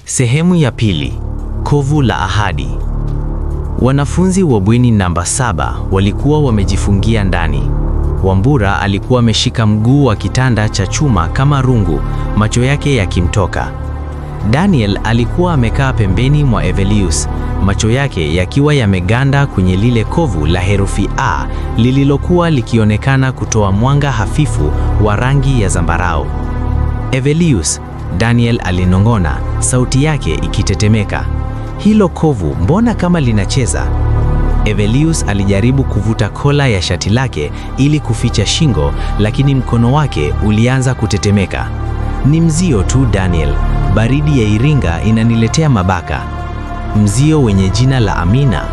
Sehemu ya pili: kovu la ahadi. Wanafunzi wa bweni namba 7 walikuwa wamejifungia ndani. Wambura alikuwa ameshika mguu wa kitanda cha chuma kama rungu, macho yake yakimtoka. Daniel alikuwa amekaa pembeni mwa Evelius, macho yake yakiwa yameganda kwenye lile kovu la herufi A lililokuwa likionekana kutoa mwanga hafifu wa rangi ya zambarau. "Evelius," Daniel alinong'ona, sauti yake ikitetemeka. "Hilo kovu mbona kama linacheza?" Evelius alijaribu kuvuta kola ya shati lake ili kuficha shingo, lakini mkono wake ulianza kutetemeka. "Ni mzio tu, Daniel. Baridi ya Iringa inaniletea mabaka." "Mzio wenye jina la Amina?"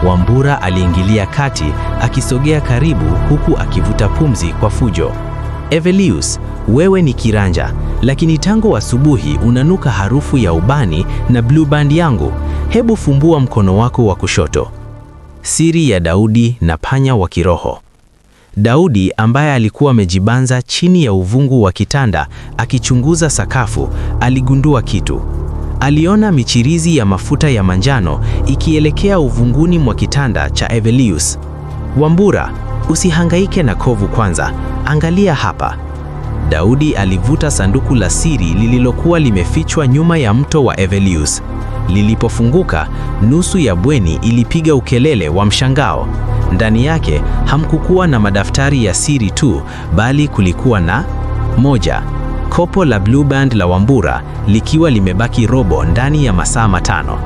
Wambura aliingilia kati, akisogea karibu huku akivuta pumzi kwa fujo. "Evelius, wewe ni kiranja, lakini tangu asubuhi unanuka harufu ya ubani na Blue Band yangu. Hebu fumbua mkono wako wa kushoto." Siri ya Daudi na panya wa kiroho. Daudi ambaye alikuwa amejibanza chini ya uvungu wa kitanda akichunguza sakafu, aligundua kitu. Aliona michirizi ya mafuta ya manjano ikielekea uvunguni mwa kitanda cha Evelius. "Wambura, usihangaike na kovu kwanza, angalia hapa." Daudi alivuta sanduku la siri lililokuwa limefichwa nyuma ya mto wa Evelius. Lilipofunguka, nusu ya bweni ilipiga ukelele wa mshangao. Ndani yake hamkukuwa na madaftari ya siri tu, bali kulikuwa na: 1, kopo la Blue Band la Wambura likiwa limebaki robo ndani ya masaa 5.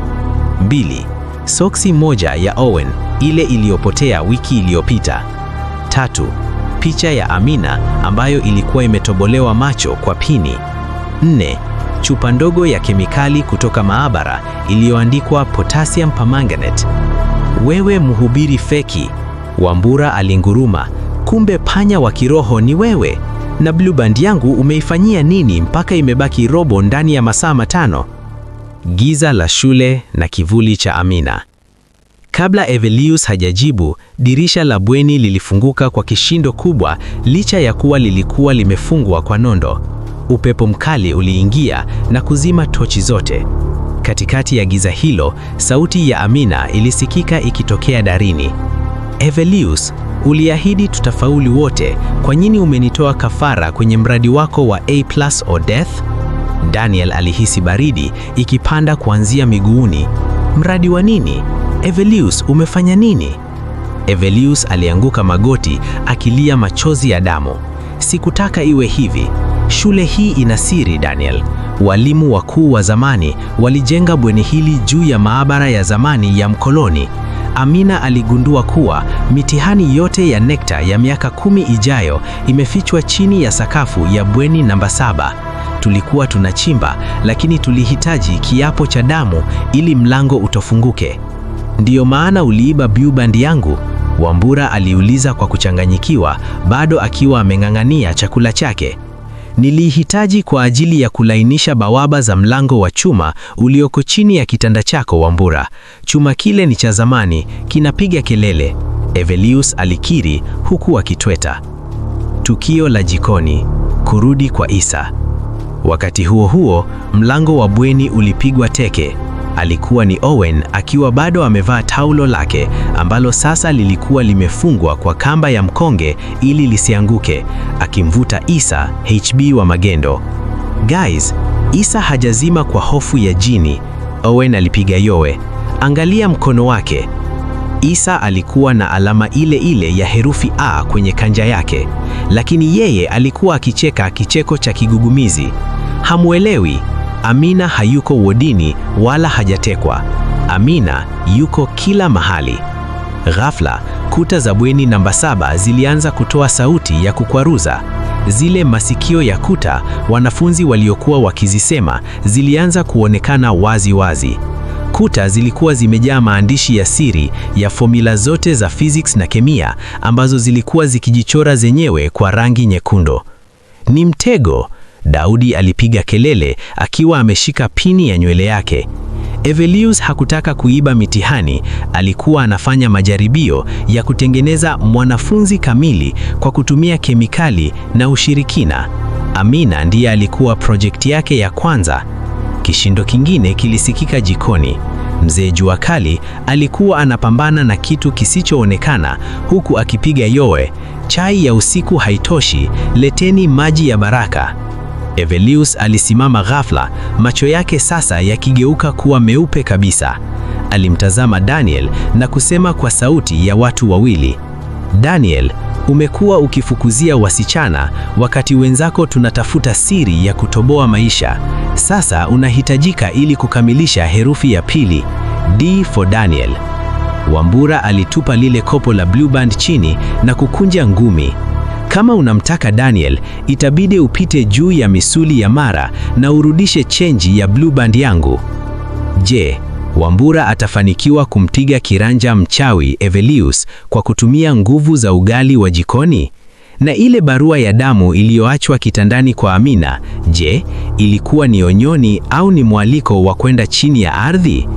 2, soksi moja ya Owen, ile iliyopotea wiki iliyopita. 3, picha ya Amina ambayo ilikuwa imetobolewa macho kwa pini. 4, chupa ndogo ya kemikali kutoka maabara iliyoandikwa potassium permanganate. "Wewe mhubiri feki!" Wambura alinguruma. "Kumbe panya wa kiroho ni wewe! Na Blue Band yangu umeifanyia nini mpaka imebaki robo ndani ya masaa 5?" Giza la shule na kivuli cha Amina. Kabla Evelius hajajibu, dirisha la bweni lilifunguka kwa kishindo kubwa, licha ya kuwa lilikuwa limefungwa kwa nondo. Upepo mkali uliingia na kuzima tochi zote. Katikati ya giza hilo, sauti ya Amina ilisikika ikitokea darini. "Evelius, uliahidi tutafaulu wote. Kwa nini umenitoa kafara kwenye mradi wako wa A plus or death?" Daniel alihisi baridi ikipanda kuanzia miguuni. "Mradi wa nini? Evelius, umefanya nini?" Evelius alianguka magoti akilia machozi ya damu. "Sikutaka iwe hivi. Shule hii ina siri, Daniel. Walimu wakuu wa zamani walijenga bweni hili juu ya maabara ya zamani ya mkoloni. Amina aligundua kuwa mitihani yote ya NECTA ya miaka 10 ijayo imefichwa chini ya sakafu ya bweni namba 7. Tulikuwa tunachimba, lakini tulihitaji kiapo cha damu ili mlango utofunguke." "Ndiyo maana uliiba Blue Band yangu?" Wambura aliuliza kwa kuchanganyikiwa, bado akiwa ameng'ang'ania chakula chake. "Nilihitaji kwa ajili ya kulainisha bawaba za mlango wa chuma ulioko chini ya kitanda chako, Wambura. Chuma kile ni cha zamani, kinapiga kelele," Evelius alikiri huku akitweta. Tukio la jikoni, kurudi kwa Isa. Wakati huo huo, mlango wa bweni ulipigwa teke. Alikuwa ni Owen akiwa bado amevaa taulo lake ambalo sasa lilikuwa limefungwa kwa kamba ya mkonge ili lisianguke, akimvuta Isa HB wa magendo. "Guys, Isa hajazima kwa hofu ya jini," Owen alipiga yowe. "Angalia mkono wake." Isa alikuwa na alama ile ile ya herufi A kwenye kanja yake, lakini yeye alikuwa akicheka kicheko cha kigugumizi. "Hamuelewi. Amina hayuko wodini wala hajatekwa. Amina yuko kila mahali." Ghafla, kuta za bweni namba 7 zilianza kutoa sauti ya kukwaruza. Zile masikio ya kuta wanafunzi waliokuwa wakizisema zilianza kuonekana wazi wazi. Kuta zilikuwa zimejaa maandishi ya siri ya fomula zote za physics na kemia ambazo zilikuwa zikijichora zenyewe kwa rangi nyekundu. "Ni mtego!" Daudi alipiga kelele akiwa ameshika pini ya nywele yake. Evelius hakutaka kuiba mitihani, alikuwa anafanya majaribio ya kutengeneza mwanafunzi kamili kwa kutumia kemikali na ushirikina. Amina ndiye alikuwa project yake ya kwanza. Kishindo kingine kilisikika jikoni. Mzee Jua Kali alikuwa anapambana na kitu kisichoonekana huku akipiga yowe, "Chai ya usiku haitoshi, leteni maji ya baraka." Evelius alisimama ghafla, macho yake sasa yakigeuka kuwa meupe kabisa. Alimtazama Daniel na kusema kwa sauti ya watu wawili, "Daniel, umekuwa ukifukuzia wasichana wakati wenzako tunatafuta siri ya kutoboa maisha. Sasa unahitajika ili kukamilisha herufi ya pili, D for Daniel." Wambura alitupa lile kopo la Blue Band chini na kukunja ngumi. "Kama unamtaka Daniel, itabidi upite juu ya misuli ya Mara na urudishe chenji ya Blue Band yangu." Je, Wambura atafanikiwa kumpiga kiranja mchawi Evelius kwa kutumia nguvu za ugali wa jikoni? Na ile barua ya damu iliyoachwa kitandani kwa Amina, je, ilikuwa ni onyoni au ni mwaliko wa kwenda chini ya ardhi?